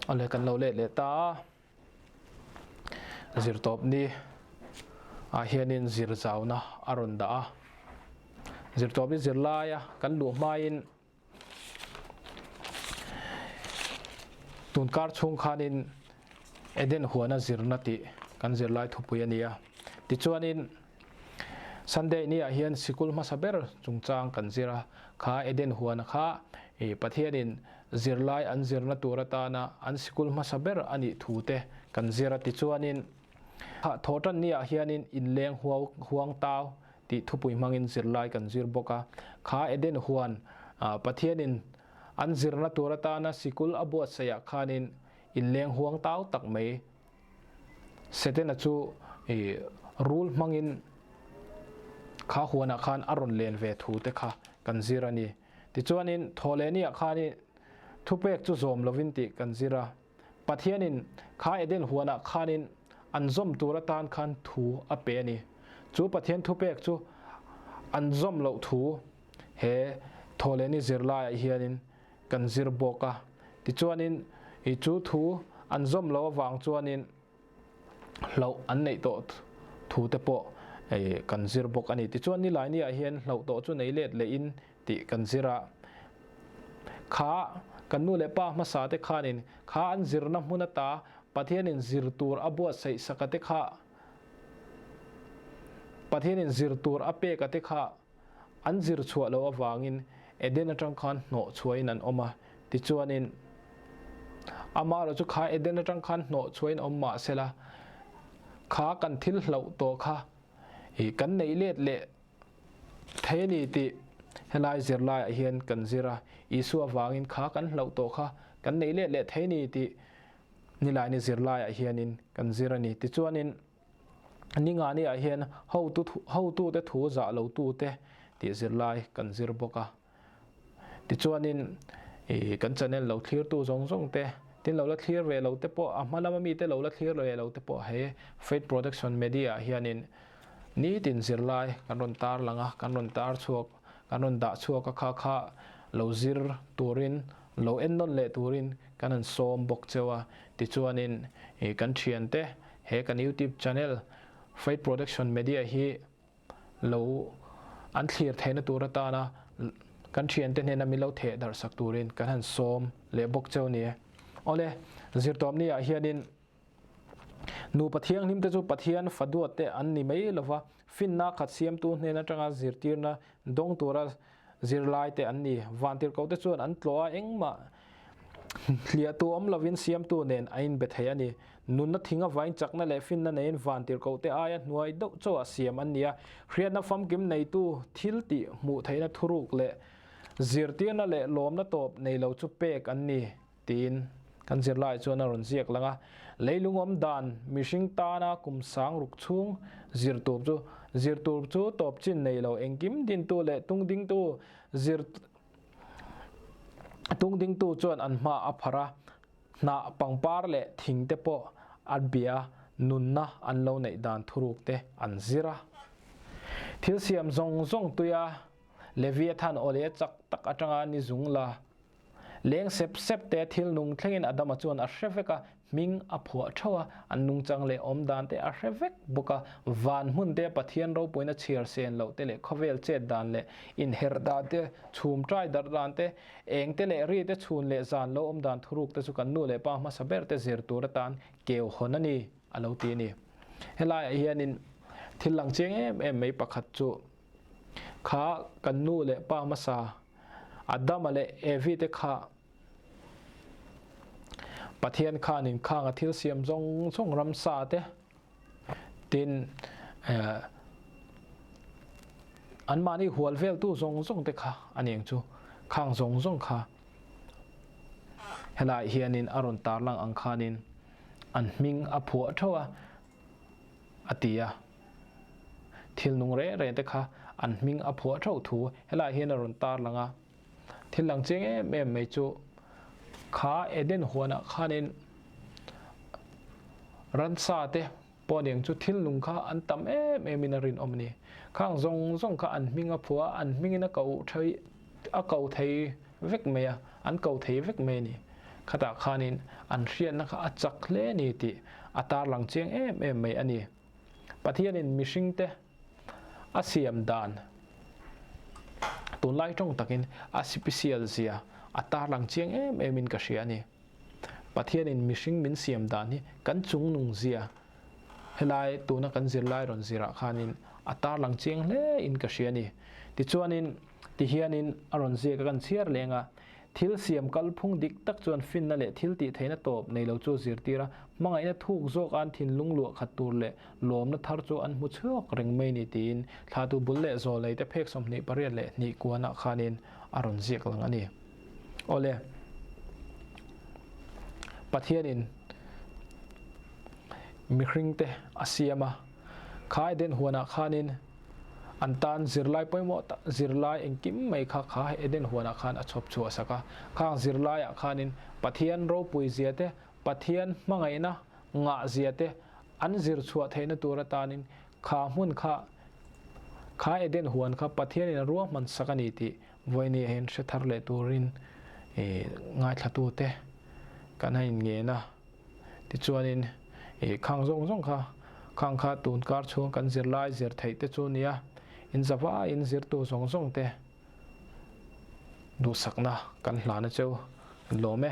Awle kan lo let leh ta a, zirtawp ni ah hianin zir zauna a rawn dah a, zirtawp ni zirlaia kan luh hmain tun kar chhung khanin Eden huana zirna tih kan zirlai thupui a ni a, tichuanin Sunday ni ah hian sikul hmasa ber chungchang kan zir a, kha Eden huana kha ih Pathianin zirlai an zirna tur atana an sikul hmasa ber a nih thu te kan zir a, tichuanin thawhtan ni ah hianin inleng huau huang tau tih thupui hmangin zirlai kan zir bawk a, kha Eden huan ah Pathianin an zirna tur atana sikul a buatsaih ah khanin inleng huang tau tak mai Setana chu ih rul hmangin kha huanah khan a rawn len ve thu te kha kan zir a ni. Tichuanin Thawhlehniah khanin thupek chu zawm lovin tih kan zir a. Pathianin kha Eden huanah khanin an zawm tur atan khan thu a pe a ni. Chu Pathian thupek chu an zawm loh thu he Thawhlehni zirlaiah hianin kan zir bawk a, tichuanin i chu thu an zawm lo avang chuanin hlauh an neih tawh thu te pawh kan zir bawk a ni. Tichuan nilai ni ah hian hlauh tawh chu nei let leh in tih kan zir a, kha kan nu leh pa hmasa te khanin kha an zirna hmun ata Pathianin zir tur a buatsaih sak a te kha Pathianin zir tur a pek a te kha An zir chhuah loh avangin Eden atang khan hnawh chhuahin an awm a, tichuanin amaherawh chu kha Eden atang khan hnawh chhuahin awm mah sela, kha kan thil hlauh tawh kha ih kan neih let leh thei a ni tih helai zirlaiah hian kan zir a, Isua avangin kha kan hlauh tawh kha kan neih let leh thei a ni tih nilaini zirlaiah hianin kan zir a ni. Tichuanin. Ningani ah hian hotu hotute thu zah lo tute tih zirlai kan zir bawk a. Tichuanin ih kan channel lo thlir tu zawng zawng te tin lo la thlir ve lo te pawh a hma lama mite lo la thlir ve lo te pawh he Faith Production Media ah hianin nitin zirlai kan rawn tar lang a, kan rawn tar chhuak kan rawn dah chhuak a kha kha lo zir turin lo en nawn leh turin kan han sawm bawk cheu a. Tichuanin ih kan thiante He kan YouTube channel Faith Production Media hi lo an thlir theihna tur atana kan thiante hnena min lo theh darh sak turin kan han sawm leh bawk cheu ni. Awle, zirtawpni ah hianin nupa thianghlim te chu Pathian faduat te an ni mai lova, finna khat siamtu hnen atanga zirtirna dawng tura Zirlai te an ni. Vantirhkoh te chuan an tlawh a, engmah hliahtu awm lovin siamtu nen a inbe thei a ni. Nunna thing avain chakna leh finna neiin vantirhkoh te aia hnuai deuh chauh ah siam an ni a. Hriatna famkim neitu thil tih hmuh theihna thuruk leh zirtirna leh lawmna tawp nei lo chu pek an ni. Tiin kan zirlai chuan a rawn ziak lang a, leilung awm dan mihring tana kum sang ruk chhung zir tur chu zir tur chu tawp chin nei lo engkim dintu leh tung dingtu zir tung dingtu chuan an hma a pharh a, hnah pangpar leh thing te pawh a bia nunna an lo neih dan thuruk te an zir a. Thil siam zawng zawng tuia Leviathan awle chak tak atanga ni zung la Leng sep sep te thil nung thlengin Adama chuan a hre vek a, hming a phuah theuh a, an nungchang leh awm dan te a hre vek bawk a, van hmun te Pathian ropuina chhiar sen loh te leh khawvel chet dan leh inherh dan te, chhum tai darh dan te, eng te leh ri te chhun leh zan lo awm dan thuruk te chu kan nu leh pa hmasa ber te zir tur atan keu hawn a ni, a lo ti a ni. Helaiah hianin thil lang chiang em em mai pakhat chu kha kan nu leh pa hmasa Adama leh Evi te kha Pathian khanin khanga thil siam zawng zawng ramsa te tin an mahni hual vel tu zawng zawng te kha a ni ang chu khang zawng zawng kha helai hianin a rawn tarlang ang khanin an hming a phuah theuh a. a ti a. Thil nung reng reng te kha an hming a phuah theuh thu helaiah hian a rawn tar lang a. Thil lang chiang em em mai chu kha Eden huanah khanin ransa te pawh aniang chu thil nung kha an tam em em in a rinawm a ni. Khang zawng zawng kha an hming a phuah a, an hmingin a ko thei a ko thei vek mai a, an ko thei vek mai a ni. Khatah khanin an hriatna kha a chak hle a ni tih a tarlang chiang em em mai a ni. Pathianin mihringte a siam dan tunlai tawng takin a sipisial zia a tarlang chiang em emin ka hria a ni. Pathianin mihring min siam dan hi kan chungnung zia helai tuna kan zirlai rawn zirah khanin a tarlang chiang hle in ka hria a ni. Tichuanin tihianin a rawn ziak a kan chhiar leng a, Thil siam kalphung dik tak chuan finna leh thil tih theihna tawp nei lo chu a zirtir a, hmangaihna thuk zawk an thinlung luah khat tur leh lawmna thar chu an hmu chhuak reng mai ni tiin thlatu bul leh zawlei te phek 28 le kuanah khanin a rawn ziak lang a ni. Awle, Pathianin mihringte a siam a, kha Eden huanah khanin an tan zirlai pawimawh tak, zirlai engkim mai kha kha Eden huanah khan a chhawp chhuah sak a. Khang zirlaiah khanin Pathian ropui zia te, Pathian hmangaihna ngah zia te an zir chhuah theihna tur atanin kha hmun kha, kha Eden huan kha Pathianin a ruahman sak a ni tih Vawinia hian hre thar leh turin ngaithlatute kan han inngen a, tichuanin khang zawng zawng kha khang kha tun kar chhung kan zirlai zir theih te chu nia, in zavaiin zirtu zawng zawng te duhsakna kan hlan a cheu, lawm e.